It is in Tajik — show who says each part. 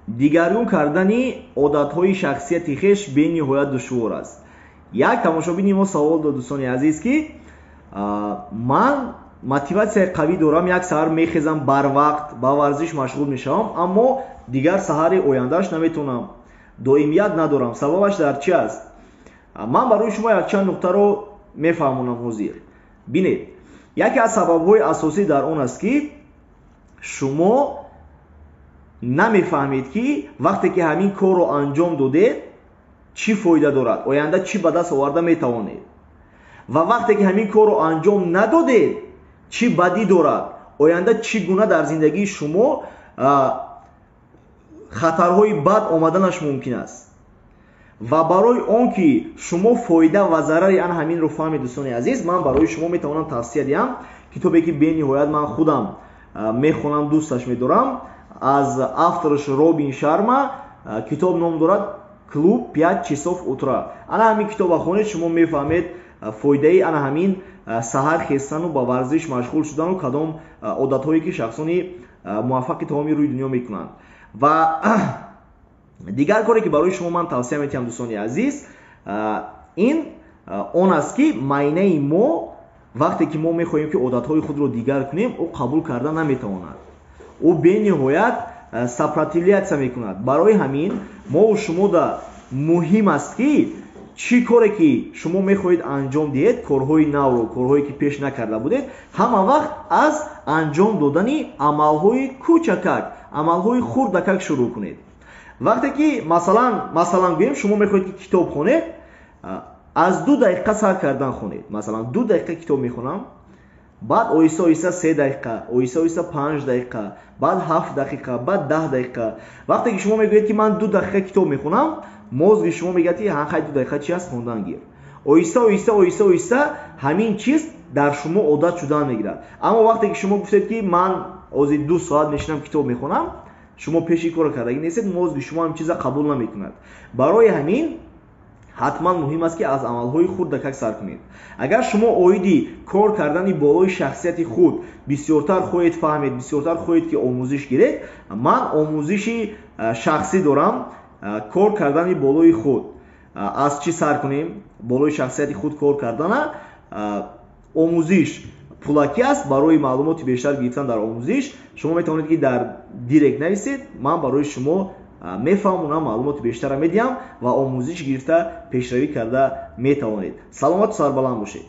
Speaker 1: Дигаргун кардани одатҳои шахсияти хеш бениҳоят душвор аст. Як тамошобини мо савол дод, дӯстони азиз, ки ман мотиватсияи қавӣ дорам, як саҳар мехезам, барвақт ба варзиш машғул мешавам, аммо дигар саҳари ояндааш наметавонам, доимият надорам. Сабабаш дар чи аст? Ман барои шумо якчанд нуқтаро мефаҳмонам ҳозир. Бинед, яке аз сабабҳои асосӣ дар он аст, ки шумо намефаҳмед, ки вақте ки ҳамин корро анҷом додед, чӣ фоида дорад, оянда чӣ ба даст оварда метавонед, ва вақте ки ҳамин корро анҷом надодед, чӣ бадӣ дорад, оянда чӣ гуна дар зиндагии шумо хатарҳои бад омаданаш мумкин аст. Ва барои он ки шумо фоида ва зарари ан ҳаминро фаҳмед, дӯстони азиз, ман барои шумо метавонам тавсия диҳам китобе, ки бениҳоят ман худам мехонам, дӯсташ медорам, аз автораш Робин Шарма. Китоб ном дорад «Клуб пять часов утра». Ана ҳамин китоба хонед, шумо мефаҳмед фоидаи ана ҳамин саҳар хестану ба варзиш машғул шудану кадом одатҳое, ки шахсони муваффақи тамоми рӯи дунё мекунанд. Ва дигар коре, ки барои шумо ман тавсия метиҳам, дӯстони азиз, ин он аст, ки майнаи мо, вақте ки мо мехоҳем, ки одатҳои худро дигар кунем, ӯ қабул карда наметавонад, ӯ бениҳоят сопротивляться мекунад. Барои ҳамин мову шумода муҳим аст, ки чӣ коре ки шумо мехоҳед анҷом диҳед, корҳои навро, корҳое ки пеш накарда будед, ҳама вақт аз анҷом додани амалҳои кӯчакак, амалҳои хурдакак шурӯъ кунед. Вақте ки масалан гӯем, шумо мехоҳед, ки китоб хонед, аз 2 дақиқа сар кардан хонед. Масалан, 2 дақиқа китоб мехонам, баъд оҳиста оҳиста 3 дақиқа, оҳиста оҳиста 5 дақиқа, баъд 7 дақиқа, баъд 10 дақиқа. Вақте ки шумо мегӯед, ки ман 2 дақиқа китоб мехонам, мозги шумо мегӯяд, ки хай, 2 дақиқа чи аст, хондан гир. Оҳиста оҳиста, оҳиста оҳиста ҳамин чиз дар шумо одат шудан мегирад. Аммо вақте ки шумо гуфтед, ки ман ҳозир 2 соат мешинам, китоб мехонам, шумо пеши корро кардагӣ нестед, мозги шумо ҳамин чиза қабул намекунад. Барои ҳамин ҳатман муҳим аст, ки аз амалҳои хурдакак сар кунед. Агар шумо оиди кор кардани болои шахсияти худ бисёртар хоҳед фаҳмед, бисёртар хоҳед, ки омӯзиш гиред, ман омӯзиши шахсӣ дорам, кор кардани болои худ, аз чӣ сар кунем, болои шахсияти худ кор кардана. Омӯзиш пулакӣ аст. Барои маълумоти бештар гирифтан дар омӯзиш шумо метавонед, ки дар директ нависед, ман барои шумо мефаҳмонам, маълумоти бештарро медиҳам ва омӯзиш гирифта, пешравӣ карда метавонед. Саломату сарбаланд бошед.